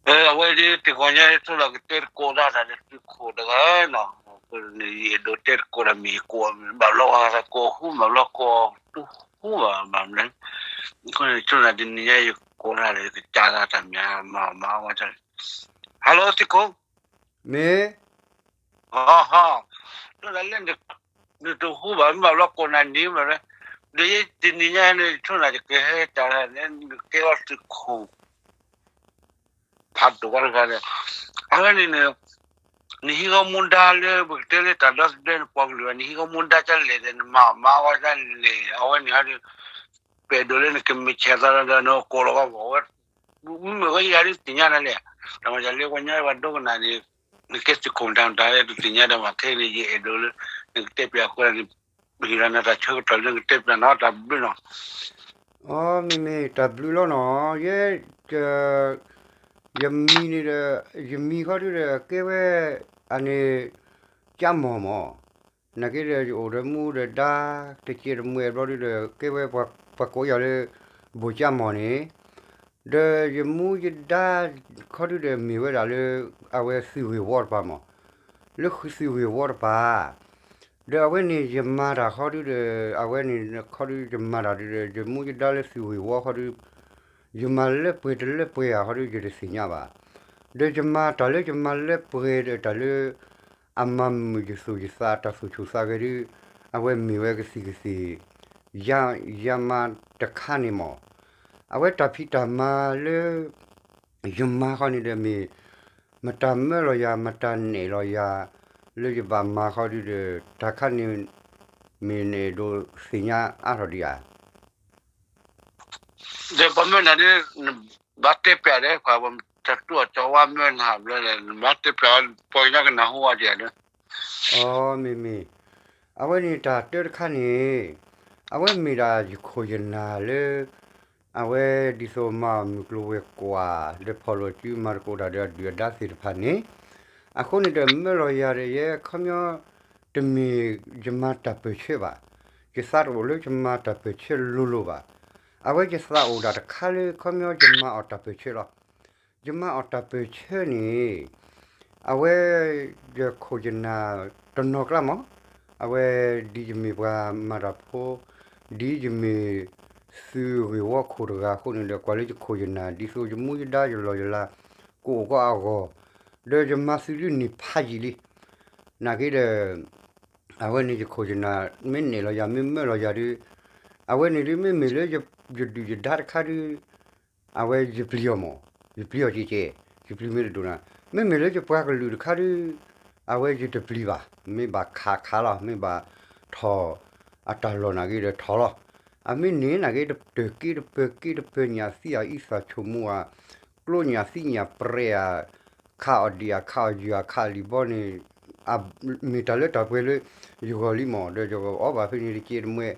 အဝဲဒၣ်တဂီၤညါ ဆိလီၤကတဲတကိးဒၣ်တၢ်ဒီးသုးခိၣ်တဂၤနီၤ, ယအဲၣ်ဒိးတဲတကိးဒီးမ့ၢ်ကိး ဘၣ်ဘျီဝဲကိးဃူ ဘၣ်ဘျီကိးတူၢ်ဃူဘၣ်ဘၣ်မနုၤ, ဆိနၤတနံၤညါယကိးတၢ်ဒီးကစၢ်တၢ်မၤမၤဝဲတၢ်, Hello သုးခိၣ်, မ့ၢ် ဟီ, ဆိနၤလၢ နတဟူဘၣ် မ့ၢ်ဘၣ်ဘျီကိးနၤန့ၣ်မး, ဒီးယတနံၤညါန့ၣ် ဆိနၤယကဟဲတၢ်န့ၣ် နကဲထီၣ်သုးခိၣ် ဖးဒိၣ်ဝဲတဂၤဒီး, အဝဲန့ၣ်န့ၣ် နဟံးဃီမူဒါလၢ ပကတဲလၢတၢ်ဒီသဒၢနပှၤကလုာ်ဘၣ် နဟံးဃီမူဒါဒ်လဲၣ်ဒီး နမၤမၤဝဲဒ်လဲၣ် အဝဲန့ၣ်ဒီး ပအဲၣ်ဒိးလၢနကမ့ၢ်ဆဲးသးဒီး နကိးလီၤကီးဝဲ, မ့မ့ၢ်ဝဲယၤဒ်သ့ၣ်ညါနၤလဲၣ်, တၢ်မၤစၢၤလၢပှၤကညီပှၤဒိကနၣ်န့ၣ် နကဲသုးခိၣ်မတၤမတၤလၢတသ့ၣ်ညါဒီး မ့ၢ်ခဲအံၤန့ၣ် ယအဲၣ်ဒိးလၢ နကတဲပျးအဃိန့ၣ် ဟ့ၣ်လီၤနၤတၢ်ဆၢကတီၢ်လၢနကတဲပျးနီၤ တၢ်ဘျုးနီၤ. အီ မ့မ့ၢ်တၢ်ဘျုးလီၤနီၤ, ယဲ ယမံၤန့ၣ်ဒီး ယမံၤခီဒုဒီး ကဲဝဲ အန့ၣ် ကၠၢ်မီၢ်မး, နာ်က့ဒီး ယအိၣ်ဒီးမူဒီးဒါ တကဲတမှဲဘျီဒုဒီး ကဲဝဲပှၤကိးယၤလၢ ဘိၣ်ကၠၢ်မီၢ်န့ၣ်, ဒီးယမူယဒါခီဒုဒီး မ့ၢ်ဝဲဒၣ်လၢ အဝဲသုးဂ့ၢ်ဝီတပၤမး, လၢသုးဂ့ၢ်ဝီတပၤ ဒီးအဝဲန့ၣ်ယမၤတၢ်ခီဒုဒီး အဝဲန့ၣ်ခီဒုယမၤတၢ်ဒုဒီး ယမူယဒါလၢသုးဂ့ၢ်ဝီခီဒု ယမၤလၢပှဲၤတလၢပှဲၤဧါခီဒု ယတသ့ၣ်ညါဘၣ်. ဒီးယမၤတၢ်လၢယမၤလၢပှဲၤဒီးတၢ်လၢ အမၤမုာ်ယသူၣ်ယသးတၢ်သူၣ်ဆူၣ်သးဂဲၤဒု အဝဲမ့ၢ်ဝဲကသံၣ်ကသ့ၣ် ယၤ ယၤမၤတခါန့ၣ်မး, အဝဲတၢ်ဖံးတၢ်မၤလၢ ယမၤခီန့ၣ်ဒီးမ့ၢ် မတၤမၢလီၤယၤ မတၤနဲၣ်လီၤယၤ လၢယဘၣ်မၤခီဒုဒီး တၢ်ခါန့ၣ် မ့ၢ်နအဲၣ်ဒိးသ့ၣ်ညါအါထီၣ်ဒံးဧါ. ဒီးပှၤမၢနၤဒ် နဘၣ်တဲပျးဒီး ပှၤတတူၢ်အီၣ်ကၠီဝါမၢနၤဘျီဒီး နဘၣ်တဲပျး ပှၤကညီကနၢ်ဟူအီၤဒံးဧါဒီး. အီ မ့မ့ၢ် အဝဲန့ၣ်တၢ်တၢတခါန့ၣ် အဝဲမ့ၢ်ဒၣ်ယခိၣ်ယနၢ်လၢ အဝဲဒ်သိးမၤအီၣ်မုၢ်ကျိၤဝဲၤကွာ် ဒီးဖီၣ်လိာ်စုမၤသကိးတၢ်ဒီးအဒုၣ်အဒါသ့ၣ်တဖၣ်န့ၣ်, အဃိန့ၣ်ဒီးမၢလီၤယၤဒီးယဲခီပညီ တမ့ၢ်ယမၤတၢ်ပၢၢ်ဆၢဘၣ်, ယသးတအိၣ်လၢယမၤတၢ်ပၢၢ်ဆၢလိၤလိၤဘၣ်. အဝဲယသးအိၣ်ဒၣ်တခါလၢခီပညီယမၤအီၣ်တၢ်ပၢၢ်ဆၢလီၤ. ယမၤအီၣ်တၢ်ပၢၢ်ဆၢန့ၣ် အဝဲ ယခိၣ်ယနၢ်တနီၤကျါမး, အဝဲဒ်ယမ့ၢ်ပှၤမၤတၢ်ဖိ, ဒ်ယမ့ၢ်သုးဂ့ၢ်ဝီခိၣ်တဂၤအဃိန့ၣ်ဒီး ကွၢ်လၢယခိၣ်ယနၢ် ဒ်သိးယမူယဒါယလီၢ်ယလၤ ကအိၣ်ကီးအဂီၢ်, ဒီးယမၤသုးဒုန့ၣ်ဖးယံာ်လံ. နာ်က့ဒီး အဝဲန့ၣ်ယခိၣ်ယနၢ် မ့ၢ်နဲၣ်လီၤယၤ မ့ၢ်မၢလီၤယၤဒု အဝဲန့ၣ်ဒု မ့မ့ၢ်လၢယဒုၣ်ယဒါတခါဒု အဝဲယပျံၤအီၤမး, ယပျံၤအီၤကဲကဲ, ယပျံၤမ့ၢ်တဒိၣ်နၤ, မ့မ့ၢ်လၢယပှၤကလုာ်တခါဒု အဝဲယတပျံၤဘၣ်, မ့ၢ်ဘၣ်ခးခးလီၤ, မ့ၢ်ဘၣ်ထီၣ်အတၢ်လီၢ်နာ်က့ဒီးထီၣ်လီၤ. အမ့ၢ်န့ၣ်နာ်က့တပၢၢ်က့တပၢၢ်က့တပၢၢ်ညၣ်သံအီၤအံသၣ်ဆိကမိၣ်ဧါ, ကျိညၣ်သံညၣ်ပြဲအီၤ, ခးအီၣ်ဒံးအီၤ ခးအီၣ်ယုၢ်အီၤ ခးအီၣ်လံာ်ဘီန့ၣ် မ့ၢ်တၢ်လၢတၢ်ပှဲၤလၢယဂီၢ်လံမး, ဒီးယကအီၣ်ဘၣ်ဖဲန့ၣ်တကဲတမှဲ,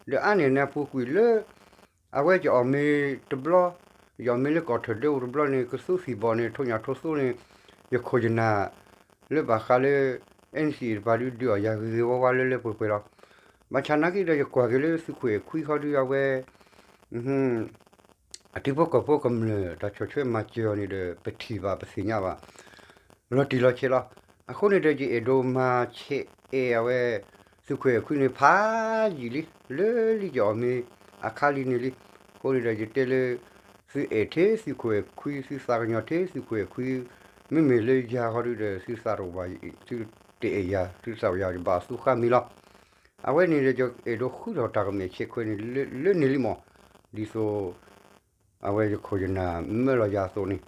ဒီးအါန့ၢ်န့ၣ်အပူၤကွံာ်လၢ အဝဲယအီၣ်မ့ၤတဘျီ, ယအီၣ်မ့ၤလၢကီၢ်ထၢၣ်ဒၢအိၣ်တဘျီန့ၣ် ကသူသံၣ်ဘီန့ၣ် ထိၣ်ညၣ်ထိၣ်သိန့ၣ် ယခိၣ်ယနၢ် လၢဘၣ်ဃးလၢ အဲၣ်အ့ၣ်စံၣ်တပၤဒု ဒုးအီၣ်ယၤဂ့ၤဂ့ၤဝါဝါလၢလၢပှဲၤပှဲၤလီၤ. ဘၣ်ဆၣ်နာ်က့ဒီး ယကွၢ်က့ၤလၢသုးခိၣ်အဲၣ်ခွံခီဒု အဝဲ အထံဖိကီၢ်ဖိကမျၢၢ် တၢ်ဆီၣ်ထွဲမၤစၢၤအီၤန့ၣ်ဒီး ပထံၣ်ဘၣ်ပသ့ၣ်ညါဘၣ် လီၤတံၢ်လီၤဆဲးလီၤ. အဃိန့ၣ်ဒီး ယအဲၣ်ဒိးမၤဆဲးအဲၣ်အဝဲ သုးခိၣ်အဲၣ်ခွံန့ၣ် ဖးယံာ်လံ လၢလံယအီၣ်မ့ၤအခါလံန့ၣ်လံ. အဃိန့ၣ်ဒီး ယတဲလၢ သုအဲၣ်ထဲသုးခိၣ်အဲၣ်ခွံ သုသးကညီၤထဲသုးခိၣ်အဲၣ်ခွံ, မ့မ့ၢ်လၢယၤဃီဒုဒီး သုသးတအိၣ်ဘၣ် သုတအဲၣ်ယၤ သုသးအိၣ်ယၤ ယဘၣ်သူဃါမ့ၤလီၤ. အဝဲန့ၣ်ဒီး ယအဲၣ်ဒိးဃုထီၣ်တၢ်ကမဲာ်ဆဲးခွဲးန့ၣ် လၢန့ၣ်လံမး, ဒ်သိး အဝဲယခိၣ်ယနၢ်မၢလီၤယၤအသိးန့ၣ်,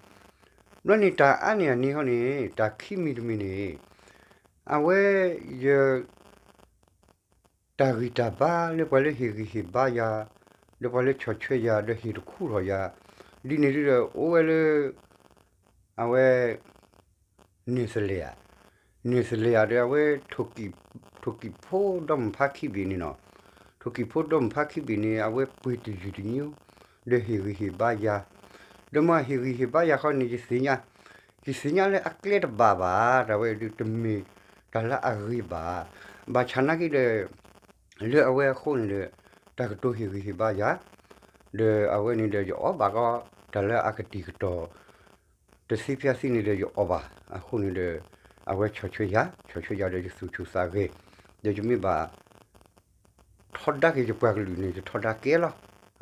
ဘျီန့ၣ်တၢ်အါန့ၢ်အန့ၣ်ဃီန့ၣ် တၢ်ခံမံၤတမံၤန့ၣ် အဝဲ ယ တၢ်ဂံၢ်တၢ်ဘါလၢပှၤလၢဟ့ၣ်ဂံၢ်ဟ့ၣ်ဘါယၤ, ဒီးပှၤလၢဆီၣ်ထွဲယၤ ဒီးဟ့ၣ်တခူထီၣ်ယၤ, ဒ်န့ၣ်ဒုဒီး အိၣ်ဝဲလၢ အဝဲ နဲၣ်သလဲးဧါ, နဲၣ်သလဲးဧါဒီး အဝဲ ထိၣ်ကံၣ်ဖိဒီမုၢ်ဖါခံဘ့ၣ်န့ၣ်နီၤ, ထိၣ်ကံၣ်ဖိဒီမုၢ်ဖါခံဘ့ၣ်န့ၣ် အဝဲပှ့ၤတယုၢ်တညိ ဒီးဟ့ၣ်ဂံၢ်ဟ့ၣ်ဘါယၤ, ဒီးမ့ၢ်ဟ့ၣ်ဂံၢ်ဟ့ၣ်ဘါယၤဃီန့ၣ် ယသ့ၣ်ညါ, ယသ့ၣ်ညါလၢအကျဲတဘၣ်ဘၣ် တၢ်ဝဲဒုးတမ့ၢ်တၢ်လၢအဂ့ၤဘၣ်, ဘၣ်ဆၣ်နာ်က့ဒီး လၢအဝဲအဃိန့ၣ်ဒီး တၢ်ကတိၤဟ့ၣ်ဂံၢ်ဟ့ၣ်ဘါယၤ, ဒီးအဝဲန့ၣ်ဒီးယအီၣ်ဘၣ်ကီး တၢ်လၢအကတံာ်ကတီၤ တသံဖျါသံန့ၣ်ဒီးယအီၣ်ဘၣ်. အဃိန့ၣ်ဒီး အဝဲဆီၣ်ထွဲယၤ, ဆီၣ်ထွဲယၤဒီးယသူၣ်ဆူၣ်သးဂဲၤ, ဒီးယမ့ၢ်ဘၣ် ထီဒါက့ၤယပှၤကလုာ်န့ၣ် ယထီဒါကဲလီၤ.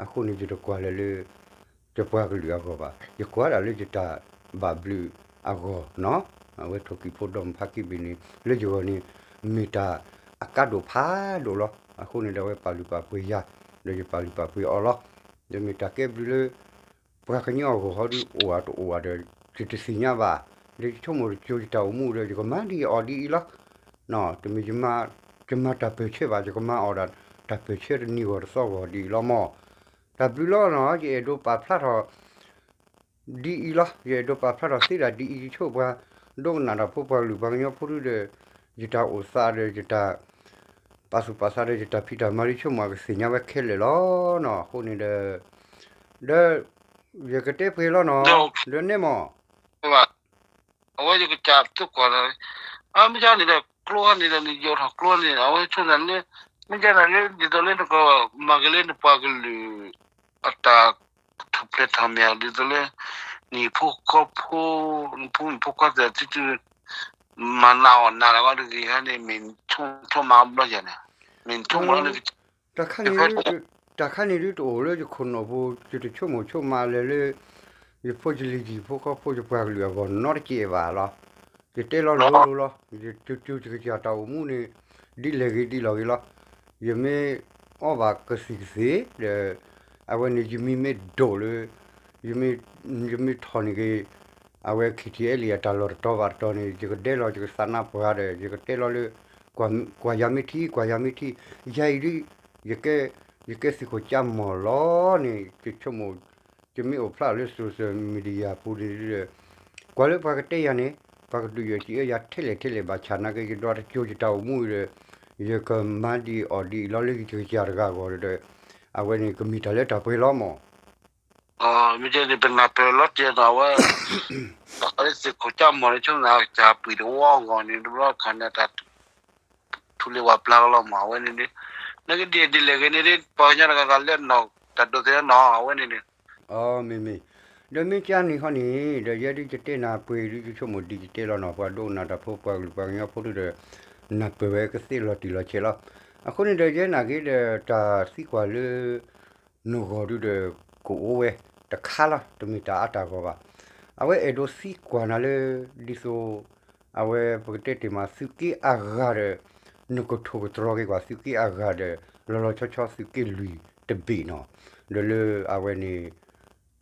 အဃိန့ၣ် ယတကွၢ်လၢၤလၢ ယပှၤကလုာ်အဂီၢ်ဘၣ်, ယကွၢ်ဒၣ်လၢယတၢ်ဘၣ်ဘျုးအဂီၢ်နီၤ. အဝဲထိၣ်ကံၣ်ဖိဒီမုၣ်ဖါကံဘ့ၣ်န့ၣ် လၢယဂီၢ်န့ၣ် မ့ၢ်တၢ်အကါဒိၣ်ဖးဒိၣ်လီၤ. အဃိန့ၣ်ဒီး အဝဲပာ်လုၢ်ပာ်ပှ့ၤယၤ, ဒီးယပာ်လုၢ်ပာ်ပှ့ၤအီၤလီၤ. ဒီးမ့ၢ်တၢ်ကဲဘျုးလၢ ပှၤကညီအဂီၢ်ဟီဒုး အိၣ်အတအိၣ်ဘၣ်ဒီး ယတသ့ၣ်ညါဘၣ်. ဒီးယဆိကမိၣ်တကၠိယတၢ်အိၣ်မူဒီး ယကမၤဒ်အီၤဒ်အံၤလီၤ. တမ့ၢ်ယမၤတၢ်ပၢၢ်ဆၢဘၣ်, ယကမၤအီၣ်ဒၣ်တၢ်ပၢၢ်ဆၢတနံၤဂီၢ်တသီဂီၢ်ဒ်အံၤလီၤမၢ်. တၢ်ဘျုးလီၤနီၤ, ယအဲၣ်ဒိးပာ်ဖျါထီၣ် ဒ်အံၤလီၤ. ယအဲၣ်ဒိးပာ်ဖျါထီၣ်သ့ဒၣ်ဒ်အံၤ ယဆိပှၤဒိကနၣ်တၢ်ဖိ ပှၤကလုာ်ပှၤကညီဖိဒုဒီး ယတၢ်အိၣ်သးဒီးယတၢ်ပာ်သူၣ်ပာ်သးဒီးယတၢ်ဖံးတၢ်မၤလၢယဆိကမိၣ် အကသ့ၣ်ညါဝဲခဲလၢာ်လီၤနီၤ. အဃိန့ၣ်ဒီး ဒီးယကတဲပှဲၤလီၤနီၤ, ဒီးနဲမၢ် အဝဲယကစၢ်သကွၢ်လီၤ, မ့ၢ်ကန့ၣ်ဒီး ကျိန့ၣ်ဒီး နယိးထီၣ်ကျိန့ၣ် အဝဲဆိကမိၣ်လၢ မ့ၢ်ကန့ၣ်လၢ ဒ်သိးလၢနကမၤက့ၤလၢနပှၤကလုာ် အတၢ်ထူၣ်ဖျဲးထီၣ်မ့ၢ် ဒ်သိးလၢ နဟံၣ်ဖိဃီဖိ နဖိမုၣ်ဖိခွါသ့ၣ်သု မၤနးအီၣ်နၤလၢအဂီၢ်တဂ့ၤန့ၣ် မ့ၢ်ဆိကမိၣ်ဘျီယၤန့ၣ် မ့ၢ်ဆိကမိၣ်လၢ တၢ်ခါန့ၣ်ဒုးတအိၣ်လၢယခိၣ်နူာ်ပူၤ, ယတဆိကမိၣ်ဆိကမးလၢၤလၢ ယဖိယလံၤယဟံၣ်ဖိဃီဖိယပှၤကလုာ်အဂီၢ်နီတကဲးဘၣ်လီၤ. ယတဲလီၤလိၤလိၤလီၤ, ယကၠိယကစၢ်တၢ်အိၣ်မူန့ၣ် ဒ်လဲၣ်ဂ့ၤဒ်လဲၣ်ဂ့ၤလီၤ. ယမ့ၢ်အီၣ်ဘၣ်ကသံၣ်ကသ့ဒီး အဝဲန့ၣ်ယမံၤမ့ၢ်ဒိၣ်လၢ ယမ့ၢ်ထီၣ်န့ၢ်က့ၤ အဝဲ ခံထံအဲလံ အတၢ်လီၢ်တတီၤဘၣ်တတီၤန့ၣ် ယကဒဲလီၤ ယကသးနါပှၤဒီး ယကတဲလီၤလၢ ကွၢ်ယၤမ့ၢ်ထံ ကွၢ်ယၤမ့ၢ်ထံ, ယၤအံၤဒ် ယကဲသုးခိၣ်ကၠၢ်မီၢ်လီၤန့ၣ် ယဆိကမိၣ် ယမ့ၢ်အိၣ်ဖျါလၢ social media ပူၤန့ၣ်ဒီး ကွၢ်လၢပှၤကတဲယၤန့ၣ် ပှၤကဒုးယဲၢ်စံးအၢယၤထဲလဲၣ်ထဲလဲၣ်ဘၣ်ဆၣ်နာ်က့ ယဒွးတကၠိယတၢ်အိၣ်မူဒီး ယကမၤဒ်အီၤဒ်အံၤလီၤလၢယကစၢ်တဂၤအဂီၢ်ဒီး အဝဲန့ၣ်ကမ့ၢ်တၢ်လၢတၢ်ပှဲၤလီၤမၢ်. မ့ၢ်ကန့ၣ် ပနၢ်ပၢၢ်လီၤတံၢ်ဒီး အဝဲ သုးခိၣ်ကၠၢ်မီၢ်န့ၣ် ဆိကမိၣ်ကစၢ်ပှံၤတဝီအဂီၢ်န့ၣ် တဘျီခါန့ၣ် တၢ်ထူလံၤဝဲပျၢ်ကလီၤမၢ် အဝဲန့ၣ်န့ၣ် နကဒ်ဒ်လဲၣ်ဂ့ၤန့ၣ် ပှၤကညီတဂၤဂၤလၢနီၢ်တၢ်ဒိးသ့ၣ်နီၢ် အဝဲန့ၣ်န့ၣ် အမ့မ့ၢ် ဒီးမ့ၢ်ကန့ၣ်ဃီန့ၣ် ဒီးယဲဒ်ယတဲနၤပှဲၤဒ်ယဆိကမိၣ်ဒ်ယတဲလီၤနီၢ် ပှၤဒိကနၣ်တၢ်ဖိ ပှၤကလုာ်ပှၤကညီဖိဒ်ဒီး နၢ်ပၢၢ်ဝဲကသ့လီၤတံၢ်လီၤဆဲးလီၤ. အဃိန့ၣ်ဒီး ယဲနာ်က့ဒီး တၢ်သံကွၢ်လၢ နဂီၢ်ဒုဒီး ကအိၣ်ဝဲတခါလီၤ တမ့ၢ်တၢ်အါတၢ်ဂီၢ်ဘၣ်. အဝဲအဲၣ်ဒိးသံကွၢ်နၤလၢ ဒ်သိး အဝဲပကတဲတ့ၢ်မးသုးက့အဂၤဒီး နကထိၣ်ကတြီၤက့ၤကွၢ်သုးက့အဂၤဒီး လီၤလီၤဆီဆီသုးက့လွံၢ်တဘ့ၣ်နီၤ ဒီးလၢအဝဲန့ၣ်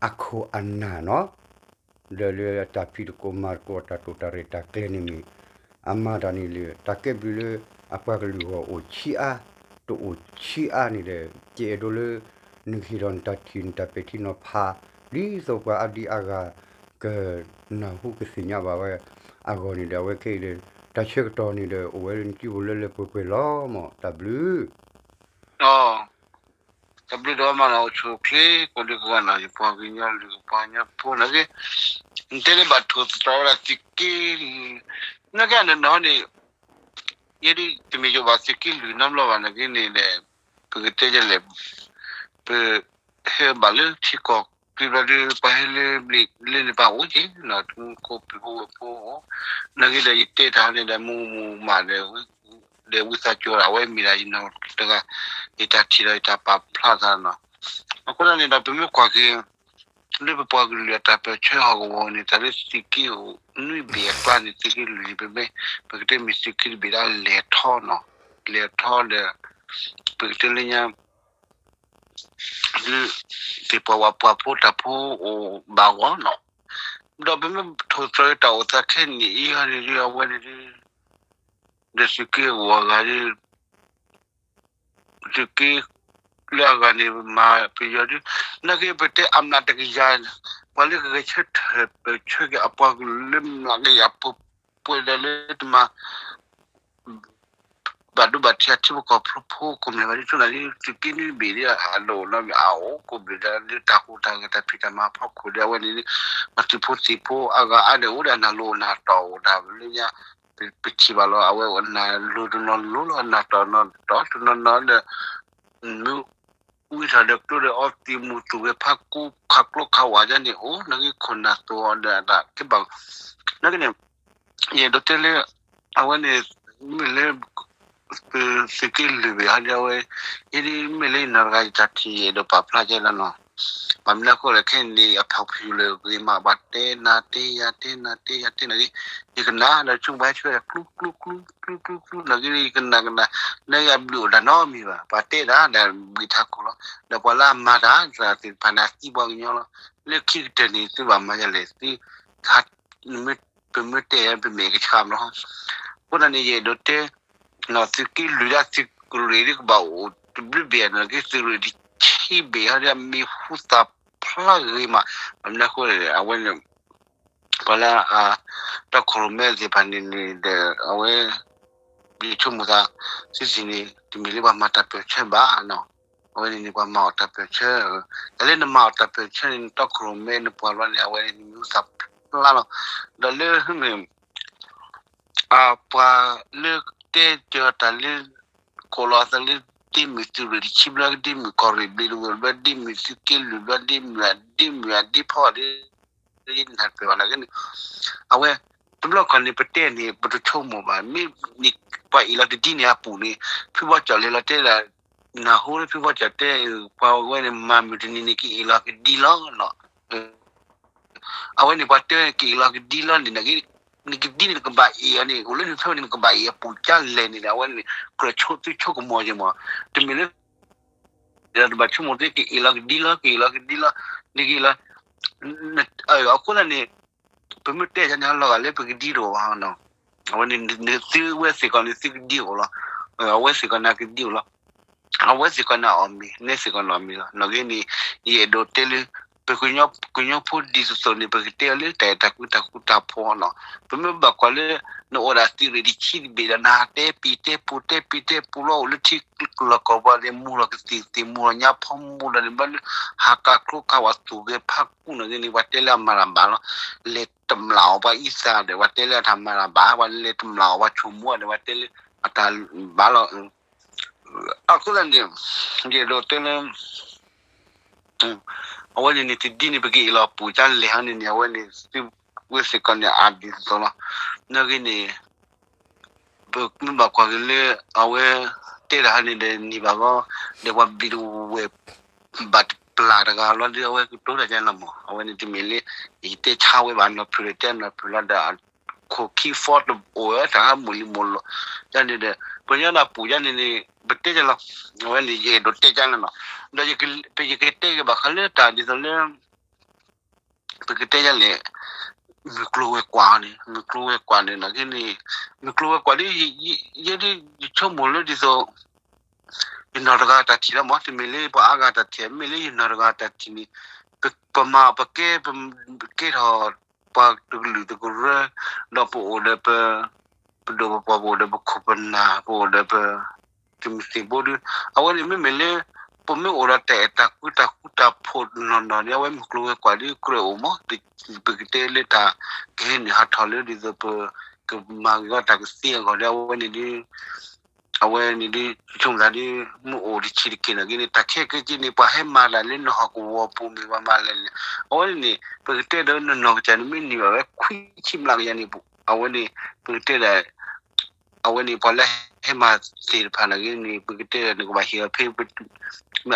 အခိၣ်အနၢ်နီၤ ဒီးလၢအတၢ်ဖံးသကိးမၤသကိးအတၢ်တိာ်တၢ်ရဲၣ်တၢ်ကျဲၤန့ၣ်မ့ၢ် အမၤတၢ်န့ၣ်လၢ တၢ်ကဲဘျုးလၢအပှၤကလုာ်အဂီၢ်အိၣ်ဆံးအါ တအိၣ်ဆံးအါန့ၣ်ဒီး ယအဲၣ်ဒိးလၢ နကဟ့ၣ်ဒီးနတၢ်ထံၣ်နတၢ်ပဲာ်ထံနီၤဖး ဒ်သိးပှၤအါဒံအါဂၤ ကနၢ်ဟူကသ့ၣ်ညါဘၣ်ဝဲအဂီၢ်န့ၣ်ဒီး အဝဲခဲအံၤဒီး တၢ်ဆၢကတီၢ်န့ၣ်ဒီး အိၣ်ဝဲလၢနစုပူၤလၢလၢပှဲၤပှဲၤလီၤမၢ် တၢ်ဘျုး တၢ်ဘျုးဒိၣ်မးနီၤ အိၣ်ဆူၣ်အိၣ်ချ့ကိးဒံကဂၤနီၤ ယပှၤကညီလၢပှၤကညီဖိန့ၣ်က့ နတဲလၢဘၣ်ထိၣ်သတြီၤဝဲဒၣ်သုးက့ နာ်က့န့ၣ်နီၤန့ၣ် ယဲဒ်တမ့ၢ်ယိၤဘၣ်သုးက့လွံၢ်နီတဘျီဘၣ်နာ်က့န့ၣ်ဒီး ပကတဲဒ်လဲၣ် ပ ဟဲဘၣ်လၢထံကီၢ် တုၤဘျီဒုး ပှၤဟဲလၢဘျ့ၣ်လၢန့ၣ်ပှၤအိၣ်က့ၤနီၤ ထူကီၢ်ပှၤဖိဝဲၢ်ဖိ နာ်က့ဒီး ယတဲတၢ်န့ၣ်ဒီး မူမူမးဒီး ဒီးဝံသးစူၤဒီး အဝဲမ့ၢ်ဒၣ်ယနီၢ်တဂၤ ယတၢ်ထံၣ်ဒီးယတၢ်ပာ်ဖျါသးနီၤ အဃိသတးန့ၣ်ဒီး ပမ့ၢ်ကွၢ်က့ၤ လၢပပှၤကလုာ်အတၢ်ပၢၢ်ဆၢဟီၣ်ကဝီၤန့ၣ် တၢ်လၢသုးက့အိၣ်နွံဘ့ၣ်အကျါန့ၣ် သုးက့လွံၢ်န့ၣ် ပမ့ၢ် ပကတဲမ့ၢ်သုးက့တဘ့ၣ်ဒီးလဲၤထီနီၤ လဲၤထီဒီး ပကတဲလၢညါ ဒ် သ့ၣ်ပှၢ်ဝဲပှၤဖိတၢ်ဖိအိၣ်ဘၣ်ဂီၢ်နီၤ ဒီးပမ့ၢ်ထိၣ်သတြီၤတၢ်အိၣ်သးခဲအံၤန့ၣ် အံၤဟီန့ၣ်ဒ်အဝဲန့ၣ်ဒ် ဒီးသုးက့အဂီၢ်အဂၤဒ် သုးက့လၢအဂၤန့ၣ် မၤပယီၤဒ် နာ်က့ပတဲအမျးတကယၤ ပှၤလၢကဂဲၤဆၢထၢၣ်ပၢၢ်ဆၢက့ၤအပှၤကလုာ်လၢမျးကယၤပှဲၤပှဲၤဒီးလၢတမၤ ဘၣ်ဒိဘၣ်ထံးအထံဖိကီၢ်ဖိဖိကိးမံၤဘၣ်ဒ်သိးန့ၣ် သုးက့နွံဘ့ၣ်ဒ်အလိၣ်နီၤအအိၣ်ကိးဘ့ၣ်ဒ်လၢတၢ်ဟူးတၢ်ဂဲၤတၢ်ဖံးတၢ်မၤအဖီခိၣ်ဒ်အဝဲန့ၣ် ပှၤသုးဖိသံၣ်ဖိအဂၤအါဒီးအိၣ်ဒီးအနၢ်လိၤအနၢ်တီၢ်အိၣ်ဒၣ်လၢညါ ပထံၣ်ဘၣ်လီၤ အဝဲအနၢ်လိၤတနီၤလိၤလီၤ အနၢ်တီၢ်တနီၤတီၢ်တနီၤနီၤဒီး မ့ၢ် ဝံထီၣ်ဒီးကျိဒီးအီသံးမူးသူၣ်ဂဲၤဖးကူခးကျိခးဝးဒ်န့ၣ် အိၣ်နာ်က့ခိၣ်နၢ်သိးအီၤဒီးအတၢ်ကဲဘၣ် နာ်က့န့ၣ် ယအဲၣ်ဒိးတဲလၢ အဝဲန့ၣ် မ့ၢ်လၢ သုးက့လွံၢ်ဘ့ၣ်ဟီဒ်အဝဲ ယဒ်မ့ၢ်လၢယနီၢ်တဂၤယတၢ်ထံၣ် ယအဲၣ်ဒိးပာ်ဖျါကဲလီၤနီၤ. ဘၣ်မနုၤအဃိလဲၣ် ခဲအံၤန့ၣ် အဖီၣ်ဖံးလၢဂ့ၤမး ပှၤတဲနၤတဲယၤတဲနၤတဲယၤတဲနၤက့ ယကနၣ်ဒီးဆိကမိၣ်ဆၢဒီး ကျူကျူကျူ ကျူကျူကျူ နၤက့ ယကနၣ်ကနၣ် နၢအဘျုးအိၣ်တၢ်နီတမံၤဘၣ် ပှၤတဲတၢ်ဒီးဘှံးထးခိၣ်လီၤ. ဒီးပှၤလၢအမၤတၢ်သ့ၣ်တဖၣ်န့ၣ် အသံပှၤကညီလီၤ. လၢခံကတၢၢ်န့ၣ် သုဘၣ်မၤယၤလဲၣ် သု ပမ့ၢ်တဲပမဲာ်ကဆှးဘျီ အဃိသတးန့ၣ် ယအဲၣ်ဒိးတဲ သုးက့လွံၢ်ဒၣ်သုးကရ့ၣ်ဒ်ကဘၣ်အိၣ်တဘျုးဘ့ၣ်နီၤ က့သုးရ့ၣ်တဆံဘ့ၣ်ဟီဒ်အမံၤဟူသၣ်ဖျါဂ့ၤမး ဘၣ်မနုၤအဃိလဲၣ် အဝဲန့ၣ် ပှၤလၢ တီခိၣ်ရိၣ်မဲသ့ၣ်တဖၣ်န့ၣ်န့ၣ်ဒီး အဝဲ ယဆိကမိၣ်သး သုသ့ၣ်န့ၣ် တမ့ၢ်လၢပှၤမၤတၢ်ပၢၢ်ဆၢဘၣ်နီၤ အဝဲန့ၣ်န့ၣ် ပှၤမၤအီၣ်တၢ်ပၢၢ်ဆၢ တၢ်လၢနမၤအီၣ်တၢ်ပၢၢ်ဆၢန့ၣ် နတီခိၣ်ရိၣ်မဲနပှၤဘျီန့ၣ် အဝဲန့ၣ် နမံၤဟူသၣ်ဖျါလီၤ. ဒီးလၢ ပှၤလၢတဲတၢ်တၢ်လၢ ကိးလီၤသးလၢ ဒ်မ့ၢ်သုးရ့ၣ်တဆံဘျီ ဒ်မ့ၢ်ကီၢ်ရ့ၣ်ဘျ့တဝဲၢ်ဘျီ ဒ်မ့ၢ်သုးက့လွံၢ်ဘျီ ဒ်မ့ၢ်ဒ်မ့ၢ်အဒ်ဖီဒ် နၢ်ပၢၢ်ဘၣ်နာ်က့န့ၣ် အဝဲ တဘျီခီန့ၣ် ပတဲန့ၣ် ပတဆိကမိၣ်ဘၣ် မ့ၢ်န့ၣ် ပှၤအ့ၣ်လီၤတဒ်န့ၣ်အပူၤန့ၣ် ဖုဘီကၠီၣ်လဲၤလီၤတဲဒၣ် နၢ်ဟူလၢဖုဘီကၠီၣ်တဲ ပှၤဝဲန့ၣ် မၤမုၢ်တနံၤန့ၣ် ကအ့ၣ်လီၤကဒ်လီၤနီၤ အဝဲန့ၣ် ပှၤတဲက့ၤလီၤကဒံလီၤန့ၣ် နကဒံန့ၣ် နကဘၣ်အ့ၣ်အီၤန့ၣ် အိၣ်လၢနဖဲန့ၣ် နကဘၣ်အ့ၣ်အပူၤကၢ်လဲၣ်န့ၣ် အဝဲန့ၣ် ကြၢးဆိသုဆိကမိၣ်က့ၤမး တမ့ၢ်လၢ ဒီးတဘၣ်ဆိကမိၣ်သ့ က့ၤအ့ၣ်လီၤကဒံလီၤ က့ၤအ့ၣ်လီၤကဒံလီၤ နက့ၤလီၤ အဃိသတးန့ၣ် ပမ့ၢ်တဲယၤန့ၣ် လီၤဂာ်လၢပကဒံတအိၣ်ဘၣ်နီၤ အဝဲန့ၣ် သုဝဲစ့ၢ်ကီးန့ၣ် သုကဒံအိၣ်လီၤ အဝဲစ့ၢ်ကီးန့ၣ်ကဒံအိၣ်လီၤ အဝဲစ့ၢ်ကီးန့ၣ်အီၣ်မ့ၤ နဲစ့ၢ်ကီးန့ၣ်အီၣ်မ့ၤလီၤ နာ်က့န့ၣ် ယအဲၣ်ဒိးတဲလၢ ပကညီဖိဒ်သိးသိးန့ၣ် ပကတဲအီၤလၢတၢ်အဲၣ်တၢ်ကွံတၢ်ဃူတၢ်ဖိးနီၤ ပမ့ၢ်ဘၣ်ကွၢ်လၢ နအိၣ်ဒၣ်သုးရ့ၣ်တဆံတဘ့ၣ်ဒီး နဟးတဲပံၤတဲပူၤတဲပံၤတဲပူၤလီၤ အိၣ်လၢထံလီၢ်ကီၢ်ပူၤန့ၣ် မူလီၤကသံၣ်သ့ၣ် မူလီၤညါဖီမူလီၤန့ၣ် ဘျီလၢ ဟးကးကျိကးဝးသူၣ်ဂဲၤဖးကူၣ်နာ်က့န့ၣ် ပှၤတဲလၢအမၤတၢ်ဘၣ်လီၤ လဲၤတမျၢ်အီၤပှၤအံသၣ်ဒီး ပှၤတဲလၢအတၢ်မၤတၢ်ဘၣ် ပှၤလဲၤတမျၢ်အီၤပှၤဆိမိၣ်ဒီး ပှၤတဲလၢအတၢ်ဘၣ်လီၤ အဃိသတးန့ၣ် ယအဲၣ်ဒိးတဲလၢ အဝဲန့ၣ်န့ၣ် တဒ်န့ၣ် ပကအ့ၣ်လီၤပူၤကၢ်လဲၣ်ဟီန့ၣ်န့ၣ် အဝဲန့ၣ် သုဝဲစ့ၢ်ကီးန့ၣ် အဒ်သိးသိးလီၤ နာ်က့န့ၣ် ပမ့ၢ်ဘၣ်ကွၢ်က့ၤလၢ အဝဲ တဲတၢ်ဟီန့ၣ်ဒီး န့ၢ်ဘၣ်ဂီၢ် ဒီးပှၤဘျံးတဝဲၢ် ဘၣ်တပျၢ်တဂၤလီၤဒီး အဝဲကတိၤတၢ်ကဲလီၤမး အဝဲန့ၣ်တမ့ၢ်လၢ ယတဲဆါဝဲဘၣ် နီၢ်ဖုးဒီးတဲနီၢ်ဖုးလီၤဒီး ခိၣ်ခံဖီတအိၣ်ဝဲတၢ်ဟးမိၢ်လံမိၢ်လီၤ ယန့ၣ်ဒီး ပညီနၢ်ပူၤယန့ၣ်န့ၣ် ပတဲကလီၤ အဝဲန့ၣ် ယအဲၣ်ဒိးတဲကလီၤနီၤ ဒီးယကတဲက့ၤဘၣ်ဃးလၢတၢ်ဒ်သိးလၢ ပကတဲယလဲၣ် မုၢ်ကျိၤဝဲၤကွာ်န့ၣ် မုၢ်ကျိၤဝဲၤကွာ်န့ၣ် နာ်က့န့ၣ် မုၢ်ကျိၤဝဲၤကွာ်ဒီး ယဲဒၣ်ယဆိကမိၣ်လၢဒ်သိး ယနီၢ်တဂၤတၢ်ထံၣ်လီၤမး တမ့ၢ်လၢပှၤအါဂၤတၢ်ထံၣ် မ့ၢ်လၢယနီၢ်တဂၤတၢ်ထံၣ်န့ၣ် ပမၤပကဲ ပကဲထီၣ် ပှၤတကလုာ်တကရၢ ဒီးပအိၣ်ဒီးပ ပဒိၣ်ပပှၢ် ပအိၣ်ဒီးပခိၣ်ပနၢ် ပအိၣ်ဒီးပ သုးမုၢ်သံၣ်ဘိဒီး အဝဲန့ၣ်မ့မ့ၢ်လၢ ပမ့ၢ်အိၣ်ဒီးတၢ်အဲၣ်တၢ်ကွံတၢ်ဃူတၢ်ဖိးနီၢ်နီၢ်န့ၣ် အဝဲမုၢ်ကျိၤဝဲၤကွာ်ဒီးကြၢးအိၣ်မး ပကတဲလၢတၢ်ကဟဲနုာ်ဟးထီၣ်လၢဒ်သိးပ ကမၤဂ့ၤဂီၢ်တၢ်ကသ့အဂီၢ်ဒီး အဝဲန့ၣ်ဒီး အဝဲန့ၣ်ဒီး ဆိကမိၣ်သးဒီး မ့ၢ်အိၣ်တဆံးတက့ၢ်နာ်က့န့ၣ် တၢ်ခဲကဲက့န့ၣ် ပှၤဟဲမၤတၢ်လၢနဟီၣ်ကဝီၤပူၤမ့ၢ်ပှၤမၤလဲၣ်န့ၣ် အဝဲန့ၣ်န့ၣ် ပကတဲဒီးနနီၢ်ကစၢ်န့ၣ် မ့ၢ်န့ၢ်ဘၣ်ဝဲခွံဆံမျးကယၤန့ၣ် အဝဲန့ၣ် ပကတဲဒီး အဝဲန့ၣ် ပှၤလၢဟဲမၤသ့ၣ်တဖၣ်နာ်က့န့ၣ် ပကတဲဒီးနကဘၣ်ဟ့ၣ်အီၤဖဲ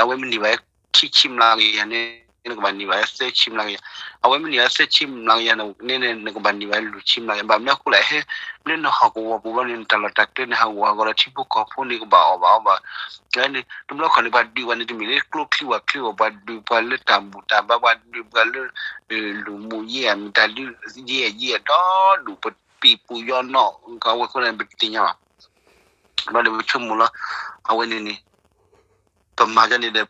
အဝဲမ့ၢ်န့ၢ်ဘၣ်ဝဲခံဆံမျးကယၤန့ၣ် နကဘၣ်န့ၢ်ဘၣ်ဝဲသၢဆံမျးကယၤ အဝဲမ့ၢ်န့ၢ်ဝဲသၢဆံမျးကယၤန့ၣ် နကဘၣ်န့ၢ်ဘၣ်ဝဲလွံၢ်ဆံမျးကယၤ ဘၣ်မနုၤအဃိလဲၣ် ဟဲလၢနဟီၣ်ကဝီၤပူၤဘျီန့ၣ် နတၢ်လီၢ်တၢ်ကျဲန့ၣ် ဟးဂူာ်ဟးဂီၤဒီးထံဖိကီၢ်ဖိန့ၣ် ကဘၣ်အီၣ်ဘၣ်အီဘၣ် န့ၣ် တဘျီခီန့ၣ် ပှၤဒုးပှၤန့ၣ် တမ့ၢ်လၢကျိချံဝၣ်ချ့အီၤ ပှၤဒုးပှၤလၢတၢ်ဘူၣ်တၢ်ဘါ ပှၤဒုးပှၤလၢ လူၤမူးယဲၢ် မတၤဒုး ယဲၢ်ယဲၢ်ဒီဒူၣ် ပပံာ်ပူၤယီနီၣ် ကဝဲခိၣ်န့ၣ် ပတသ့ၣ်ညါဘၣ် ဘျီဒီးပဆိကမိၣ်လီၤ အဝဲန့ၣ်န့ၣ် ပမၤဒ်န့ၣ်ဒီး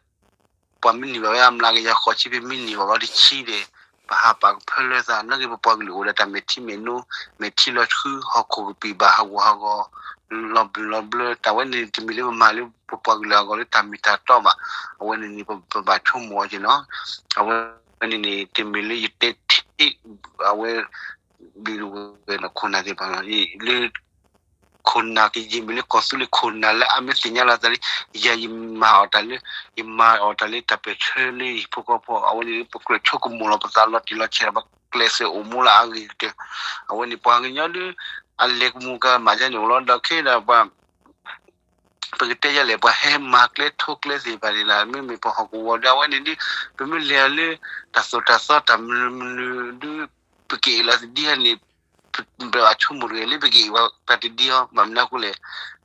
ပှၤမ့ၢ်န့ၢ်ဘၣ်ဝဲအမျးကယၤဃိးဆံ ပမ့ၢ်န့ၢ်ဘၣ်ဝဲတဆံဒီး ပဟးပာ်ကဖၢလၢသး နာ်က့ပပှၤကလုာ်အိၣ်ဒီးတၢ်မဲာ်ထံမဲာ်နိ မဲာ်ထံလီၤဆှု ဟီၣ်ခိၣ်ကပံာ်ဘၣ်ဟးဂူာ်ဟးဂီၤ လီၤဘျၢလီၤဘျၢ တၢ်ဝဲန့ၣ်တမ့ၢ်လၢပမၤလၢပပှၤကလုာ်အဂီၢ်လၢတၢ်မ့ၢ်တၢ်တီဘၣ် အဝဲန့ၣ်န့ၣ် ပဘၣ်ဆိကမိၣ်အီၤက့ၤနီၤ အဝဲန့ၣ်န့ၣ် တမ့ၢ်လၢယတဲထံၣ် အဝဲ ဘျံးတဝဲၢ်နီၢ်ခိၣ်နၢ်သ့ၣ်တဖၣ်လီၤ လၢ ခိၣ်နၢ်ကယံာ်မ့ၢ်လၢကီၢ်သူလ့ၤခိၣ်နၢ်လၢအမ့ၢ်သ့ၣ်ညါလီၤသးလၢ ယၤယမၤအီၣ်တၢ်လၢ ယမၤအီၣ်တၢ်လၢတၢ်ပၢၢ်ဆၢလၢယဟံၣ်ဖိဃီဖိ အဝဲန့ၣ်ပကြၢးဆိကမိၣ်လီၤပသးလီၤတံၢ်လီၤဆဲးဒီး ပကျဲးစၢးအိၣ်မူလၢအဂ့ၤကတၢၢ်. အဝဲန့ၣ်ပှၤကညီဒုး အလဲၤကမူၤကမၣ်ယါန့ၣ်အိၣ်လီၤ ဒီးခဲဒီးပှၤ ပကတဲယလဲၣ် ပှၤဟဲမၤကျဲထိကျဲသ့ၣ်တဖၣ်န့ၣ်ဒီး မ့မ့ၢ်ပှၤဟီၣ်ကဝီၤဒီး အဝဲန့ၣ်ဒုး ပမ့ၢ်လဲၤအီၤလၢ တၢ်သိၣ်တၢ်သီတၢ်မနုၤမနုၤဒုး ပက့ၤအ့ၣ်လီၤတဒ်န့ၣ် ပဘၣ်ဆိကမိၣ်တဂ့ၤလၢ ပက့ၤအ့ၣ်ပှၤတဒ်အီၤ ဘၣ်မနုၤအဃိလဲၣ်.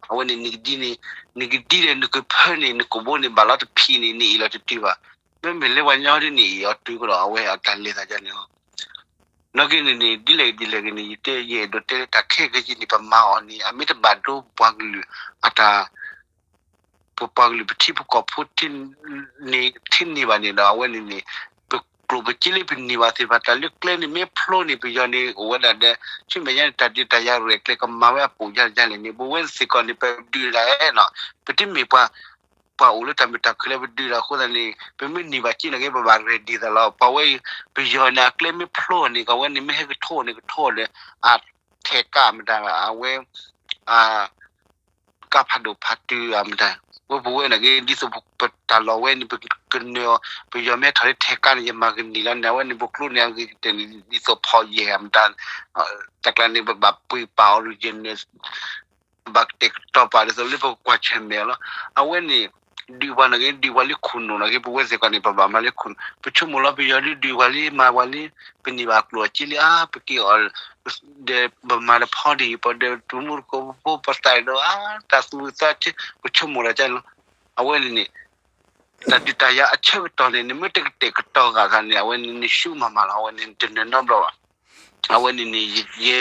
အဝဲန့ၣ်နကဒ်န့ၣ် နကဒ်ဒီးနကဖၢန့ၣ် နကိာ်ဘိန့ၣ် ဘၣ်လီၤတဖံးန့ၣ် နအ့ၣ်လီၤတတုၤဘၣ်. မ့မ့ၢ်လၢပှၤကညီဒုး နအ့ၣ်အီၤတုၤကဒီး အဝဲအတၢ်လဲၤသးဒ်န့ၣ်လီၤ. နာ်က့န့ၣ်န့ၣ် ဒ်လဲၣ်ဒ်လဲၣ်ဂ့ၤန့ၣ် ယတဲ ယအဲၣ်ဒိးတဲလၢတၢ်ခဲကဲက့န့ၣ် ပမၤအီၤန့ၣ် အမ့ၢ်တဘၣ်ဒိပပှၤကလုာ်အတၢ် ပပှၤကလုာ်ပထံပကီၢ်ဖိန့ၣ် ထံန့ၢ်ဘၣ်န့ၣ်ဒီး အဝဲန့ၣ်န့ၣ် ပကျိၣ်ပစ့လၢပန့ၢ်ဘၣ်သ့ၣ်တဖၣ် တၢ်လၢကျဲန့ၣ်မ့ၢ်ဖျိန့ၣ် ပယီၤန့ၣ်အိၣ်ဝဲဒၣ်ဒီး ဆူမဲာ်ညါန့ၣ် တၢ်ဒုးတၢ်ယၤရဲၣ်ကျဲၤကမၤဝဲအပိာ်ယါလဲၣ်န့ၣ် ပဝဲစ့ၢ်ကီးန့ၣ် ပဒုးတၢ်အဲၣ်နီၤ ပတမ့ၢ်ပှၤ ပှၤအိၣ်လၢတၢ်မုာ်တၢ်ခုၣ်လၢပဒုးတၢ်အဃိသတးန့ၣ် ပမ့ၢ်န့ၢ်ဘၣ်က့န့ၣ်က့ ပဘၣ် ready သးလီၤ. ပှၤဝဲအံၤ ပယီၤန့ၣ် အကျဲမ့ၢ်ဖျိန့ၣ် ကဝဲန့ၣ်မ့ၢ်ဟဲကထိၣ်န့ၣ် ကထိၣ်ဒီး အထဲးကးမတၤ အဝဲ ကါဖးဒိၣ်ဖးတုၤအမတၤ ဝဲပဝဲန့ၣ်က့ ဒ်သိးပတၢ်လီၢ်ဝဲန့ၣ် ပကနၢၤအီၤ ပယီၤမ့ၢ်ထီၣ်လၢထဲးကးန့ၣ် ယမၤကန့ၢ်လီၤန့ၣ် အဝဲန့ၣ် ပကျိန့ၣ်အဂ့ၤကတၢၢ်န့ၣ် ဒ်သိးဖီယဲၢ်အမတၤ တၢ်ကျါန့ၣ် ပဘၣ်ပှ့ၤပာ် original ပဘၣ်ကတဲာ်ကတီၤပာ်ဒ်သိးလၢပကကွၢ်ဆၢၣ်မဲာ်အီၤလီၤ. အဝဲန့ၣ် ဒုးပှၤန့ၣ်က့ ဒုးပှၤလၢခိၣ်နူာ်န့ၣ်က့ ပဝဲစ့ၢ်ကီးန့ၣ် ပဘၣ်မၤလၢခိၣ်နူာ် ပဆိကမိၣ်လီၤ ပယီၤဒုးဒုးပှၤလံ မၤပှၤလံ ပန့ၢ်ဘၣ်ကျိၣ်အစ့လံ အါ ပက့ၤအီၤ ဒီးပမၤတဖီဒံး ပဒီးတမူတကိးဖိ ပသးဒီး အါ တၢ်သူၣ်ဝံၣ်သးဆၢ ပဆိကမိၣ်တၢ်ကန့ၣ်လီၤ. အဝဲန့ၣ်န့ၣ် တၢ်ဒုးတၢ်ယၤအဆၢကတီၢ်န့ၣ် နမ့ၢ်တကတဲာ်ကတီၤဂာ်သးန့ၣ် အဝဲန့ၣ်နဆူမၤမၤလီၤ အဝဲန့ၣ်တနၢၤနီတဘျီဘၣ်. အဝဲန့ၣ်န့ၣ် ယ ယ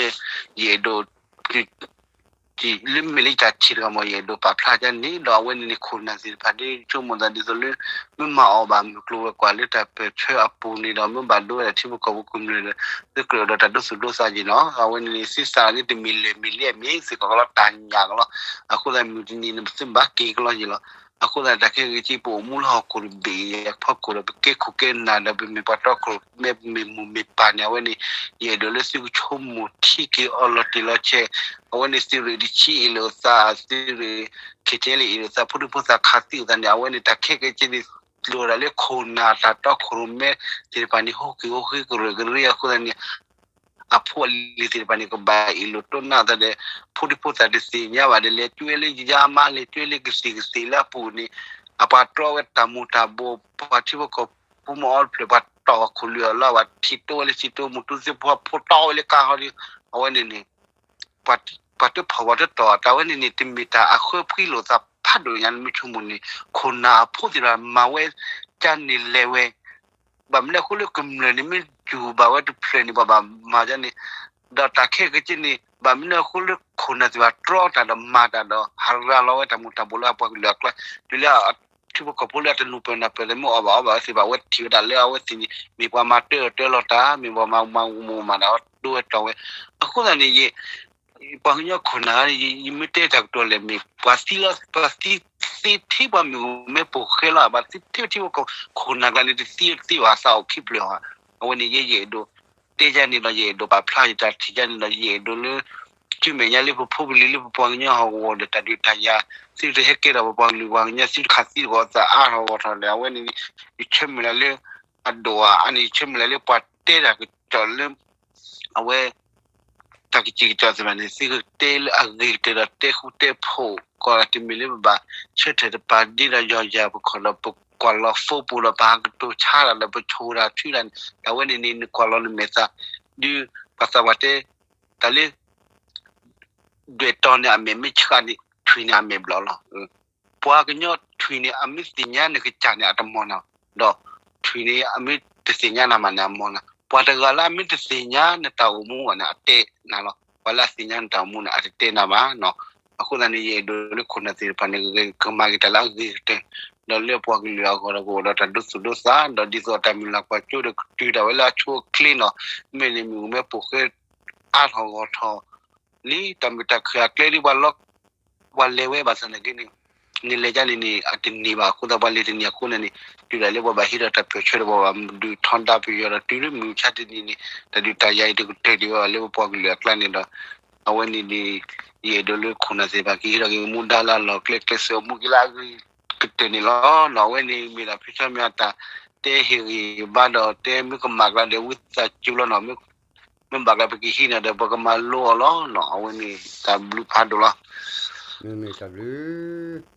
ယအဲၣ်ဒိး လၢမ့ၢ်လၢတၢ်ထံၣ်တဂၤမ့ၢ် ယအဲၣ်ဒိးပာ်ဖျါဒ်န့ၣ်ဒီး အဝဲန့ၣ်န့ၣ် ခိၣ်နၢ်သ့ၣ်တဖၣ်ဒ်ဆိကမိၣ်သးဒ်သိးလၢ မ့ၢ်မၤအီၣ်ဘၣ်မုၢ်ကျိၤဝဲၤကွာ်လၢတၢ်ပၢၢ်ဆၢအပူၤန့ၣ်ဒီး မ့ၢ်ဘၣ်ဒိဝဲဒၣ်ထံဖိကီၢ်ဖိကမျၢၢ်ဒီး သုကြၢးဒီးတၢ်ဒိသူၣ်ဒိသးက့ၤနီၤ အဝဲန့ၣ်န့ၣ် သုသးန့ၣ်တမ့ၢ်လၢာ်မ့ၢ်လံမ့ၢ်စ့ၢ်ကီးလီၤ တၢ်ညၣ်ကလီၤ. အဃိသတးမုၢ်တနံၤန့ၣ် ပသုဘၣ်က့ၤကလီၤက့ၤလီၤ. အဃိသတးတၢ်ခဲကဲက့ ပအိၣ်မူလၢဟီၣ်ခိၣ်တဘ့ၣ်အဖီခိၣ်ဒီး ပကဲခိၣ်ကဲနၢ်ဒီး ပမ့ၢ်ပှၤတီခိၣ်ရိၣ်မဲ ပမ့ၢ်မိၢ်မ့ၢ်ပၢ်န့ၣ် အဝဲန့ၣ် ယအဲၣ်ဒိးလၢသုကဆိကမိၣ်ထံက့ၤအီၤလီၤတံၢ်လီၤဆဲး အဝဲန့ၣ်သုးရ့ၣ်တဆံအ့ၣ်လိာ်သး သုးရ့ၣ် ခဲကဲလၢအ့ၣ်လိာ်သး ဖိဒံဖိသၣ်ခးသံအိၣ်သးန့ၣ် အဝဲန့ၣ်တၢ်ခဲကဲက့န့ၣ် လိၣ်ဒၣ်လၢခိၣ်နၢ်တၢ်တီခိၣ်ရိၣ်မဲသ့ၣ်တဖၣ်န့ၣ် ဟူးက့ၤဟူးဃ့ကရၢၢ်ကရ့အဃိသတးန့ၣ် အဖိအလံၤသ့ၣ်တဖၣ်န့ၣ် ကဘၣ်အ့ၣ်လိာ်တိၢ်နီၣ်သးဒီး ဖိဒံဖိသၣ်တသ့ၣ်ညါဘၣ်ဒီး လဲၤကွဲလၢယါမး လဲၤကွဲလၢကသံၣ်ကသ့ၣ်လၢအပူၤန့ၣ် အပှၤတြီဝဲတၢ်မူၤတၢ်ဘိး ပှၤထံဖိကီၢ်ဖိမ့ၢ်အီဖျၢၣ် ပှၤတီၢ်ခိၣ်လွံၢ်အီၤလၢ ပှၤထံၣ်တိဝဲလၢထံတိ မူၤတူသ့ၣ်ဖိ ဖိတီဝဲလၢကါဟီဒီး အဝဲန့ၣ်န့ၣ် ပှၤတဖီၣ်ပှၤတတီၢ် တၢ်ဝဲန့ၣ်န့ၣ် တမ့ၢ်တၢ်အဃၢဖှံလိာ်သးဖးဒိၣ်ညါ နမ့ၢ်ဆိကမိၣ်န့ၣ် ခိၣ်နၢ်အဖိသ့ၣ်တဖၣ်မၤဝဲ ကန့ၣ်လဲၤဝဲ ဘၣ်မနုၤအဃိလၢကမျၢၢ်န့ၣ် မ့ၢ်ယူၤဘၣ်ဝဲတဖျၢၣ်န့ၣ် ပှၤဘၣ်မၤဒ်န့ၣ် ဒီးတၢ်ခဲကဲက့န့ၣ် ဘၣ်မနုၤအဃိလၢခိၣ်နၢ်သ့ၣ်တဖၣ်တြီတၢ်ဒီးမၤတၢ်ဒီး ဟးရၤလီၤဝဲတၢ်မူၤတၢ်ဘိးလၢအပှၤကလုာ်အကျါ တုၤလၢထံဖိကီၢ်ဖိလၢအတနူၤပၢၢ်နၢ်ပၢၢ်လၢမ့ၢ်အီၣ်ဘၣ်အီဘၣ်ဝဲသ့ၣ်တဖၣ် အဝဲထံၣ်ဝဲဒၣ်လၢအဝဲသ့ၣ်န့ၣ် မ့ၢ်ပှၤမၤတၢၢ်တၢၢ်လီၤတၢ် မ့ၢ်ပှၤမၤမၤမူၤမၤမၤတၢ် အဝဲဒိဝဲတီၢ်ဝဲ အဃိသတးန့ၣ် ယ ပှၤကညီခိၣ်နၢ် ယမ့ၢ်တဲတၢ်ကတိၤလဲၣ် မ့ၢ်ပှၤသံလီၤ ပှၤသံသ့ထံပှၤမ့ၢ်မ့ၢ်ပိာ်ဃဲလီၤ ပှၤသံထံထံဖိကီၢ်ခိၣ်နၢ်ကျါန့ၣ် တသံတသ့ဘၣ်သးအိၣ်ခံဖျၢၣ်ဧါ. အဝဲန့ၣ် ယဲယအဲၣ်ဒိးတဲယၤန့ၣ်ဒီး ယအဲၣ်ဒိးပာ်ဖျါယတၢ်ထံၣ်ယၤန့ၣ်ဒီး ယအဲၣ်ဒိးလၢ ဆူမဲာ်ညါလၢပဖိပလံၤလၢပပှၤကညီဟီၣ်ကဝီၤဒီးတၢ်ဒုးတၢ်ယၤ သုတဟဲကဲထီၣ်ပပှၤကလုာ်ပှၤကညီ သုတခးသံတဂီၤသးအါထီၣ်ဂီၢ်ထီၣ်ဒီး အဝဲန့ၣ် ယဆၢမုၢ်လၢ်လၢ အဒိၣ်အါန့ၣ် ယဆၢမုၢ်လၢ်လၢပှၤတဲတၢ်ကစီၣ်လၢ အဝဲ တၢ်ကစံးကစီၣ်သ့ၣ်တဖၣ်န့ၣ် သုကတဲလၢအဂ့ၤကတၢၢ်ဒီးတဲဃူတဲဖိး ကီးတမ့ၢ်လၢပဘၣ်ဆၢထၢၣ်တပာ်ဒ့ဒီးယီၤယၤပခီၣ်ဒီး ပကွၢ်လီၤ phone ပူၤဒီးပဟးကတိၤဆါတၢ်ဒီးပဆိၣ်တၢ်ထုတၢ်န့ၣ် အဝဲန့ၣ်န့ၣ် နကွၢ်လီၤနမဲာ်သး ဒုးပှၤသးပှၢ်တဲ တၢ်လၢ ဒွဲၣ်တီၤန့ၣ်အမဲာ်မ့ၢ်ဆှးန့ၣ် ထွံၣ်န့ၣ်အမဲာ်ဘျီၣ်လီၤ. ပှၤကညီထွံၣ်န့ၣ် အမ့ၢ်သ့ၣ်ညါနကစၢ်န့ၣ် အတမၤနၤ, ဒီးထွံၣ်န့ၣ် အမ့ၢ်တသ့ၣ်ညါနၤမးန့ၣ် အမၤနၤ. ပှၤတဂၤလၢအမ့ၢ်တသ့ၣ်ညါနတၢ်အိၣ်မူဘၣ်န့ၣ် အတဲနၤလီၤ. ပှၤလၢအသ့ၣ်ညါနတၢ်အိၣ်မူန့ၣ် အတတဲနၤဘၣ်. အဃိသတးန့ၣ် ယအဲၣ်ဒိးလၢခိၣ်နၢ်သ့ၣ်တဖၣ်န့ၣ် ကမၤက့ၤတၢ်လၢအဂ့ၤကတၢၢ်, ဒီးလၢပှၤကလုာ်အဂီၢ်ဒီးကအိၣ်ဒီးတၢ်ဒိသူၣ်ဒိသး, ဒီးဒ်သိးတၢ်မုၢ်လၢ်ကွၢ်စိဒီးကတုၤဒၣ်ဝဲလၢအဆိအချ့နီၤ, မ့ၢ်န့ၣ်မ့ၢ်အိၣ်မ့ၢ်ပိာ်ဃဲ အါထီၣ်ဂီၢ်ထီၣ်လံ, တၢ်မုာ်တၢ်ခုၣ်အကျဲဒ်ပှၤလီၤ, ပှၤလဲၤဝဲဘၣ်ဆၣ်နာ်က့န့ၣ်, နလဲၤဒ်န့ၣ်န့ၣ် အတန့ၢ်ဘၣ်အဃိသတး ပှၤလဲၤတန့ၢ်အဃိန့ၣ်န့ၣ်, တုၤဒၣ်လၢပှၤဘၣ်ဟံးဒီးတၢ်ပၢၢ်ဆၢဒီးပှၤဘၣ်ဒုးထီဒါပယီၤဒီးတုၤလၢမုၢ်ဆါတနံၤန့ၣ်, တၢ်ဒုးတၢ်ယၤအံၤတကတၢၢ်ဒံးဝဲဘၣ်လၢပပှၤကလုာ်အကျါန့ၣ်ဒီး, အဝဲန့ၣ်န့ၣ် ယအဲၣ်ဒိးလၢခိၣ်နၢ်သ့ၣ်တဖၣ်ကဟံးထီၣ်က့ၤမူဒါလၢအလီၢ်ကျဲ ကျဲးစၢးအိၣ်မူက့ၤလၢအဂ့ၤကတၢၢ်န့ၣ်လီၤ. အဝဲန့ၣ်မ့ၢ်ဒၣ်ဖဲဆၢမ့ၢ်အတၢ် တဲဟ့ၣ်ဂံၢ်ဘါဒီးတဲမ့ၢ်ကမၣ်ကျါဒီး ဝံသးစူၤလီၤနီၤ, မ့ၢ်ဘၣ်ကျါပကဟံးန့ၣ်ဒီး ပကမၤလိအီၤလီၤနီၤ. အဝဲန့ၣ်တၢ်ဘျုးဖးဒိၣ်လီၤ. မ့မ့ၢ်တၢ်ဘျုး